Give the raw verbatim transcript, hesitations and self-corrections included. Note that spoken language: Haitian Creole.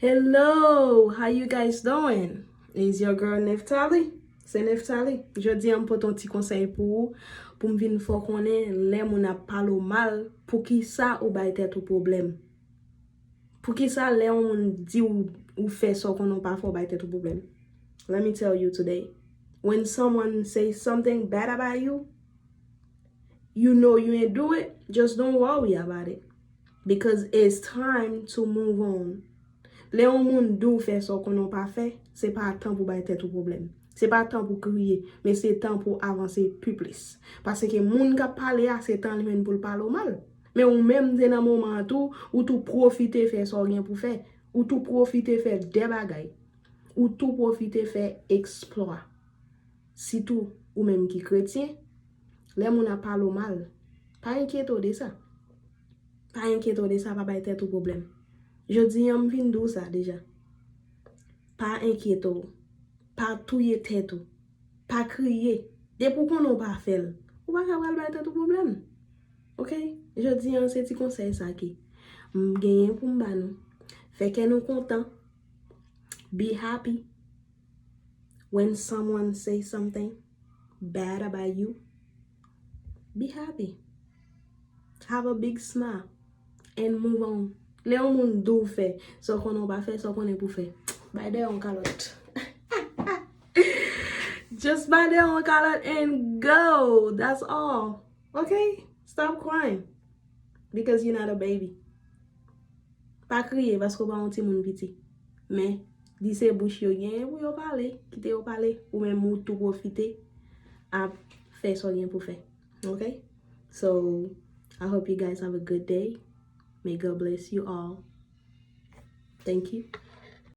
Hello, how you guys doing? Is your girl Neftali? Se Neftali. Jodi a m pote yon ti konsèy pou ou, pou m vin fè w konnen lè moun ap pale w mal, poukisa ou bay tèt ou pwoblèm. Poukisa lè yon moun di w, ou fè sa w konnen w pa fè, w bay tèt ou pwoblèm. Let me tell you today. When someone says something bad about you, you know you ain't do it, just don't worry about it. Because it's time to move on. Lè yon moun di w fè sa w konnen w pa fè, se pa tan pou bay tèt ou pwoblèm. Se pa tan pou kriye, men se tan pou avanse pi plis. Paske moun k ap pale a, se tan li menm pou l pale w mal. Men ou menm te nan moman an tou, ou tou pwofite fè sa w gen pou fè. Ou tou pwofite fè de bagay. Ou tou pwofite fè eksplwa. Sitou ou menm ki kretyen, lè moun ap pale w mal, pa enkyete w de sa. Pa enkyete w de sa, pa bay tèt ou pwoblèm. Jodi a m vin di w sa deja. Pa enkyete w. Pa touye tèt ou. Pa kriye. Depi w konnen w pa fè l, ou pa ka pral bay tèt ou pwoblèm. Ok? Jodi a se ti konsèy sa ke m genyen pou m ba nou. Fè kè nou kontan. Be happy. When someone says something bad about you, be happy. Have a big smile and move on. Lè yon moun di w fè sa w konnen w pa fè, sa w konnen pou fè, bay dèyè yon kalòt. Just bay dèyè yon kalòt and go. That's all. Ok? Stop crying. Because you're not a baby. Pa kriye paske w pa yon timoun piti. Men, li se bouch yo genyen pou yo pale. Kite yo pale. Ou menm ou tou pwofite ap fè sa w gen pou fè. Ok? So, I hope you guys have a good day. May God bless you all. Thank you.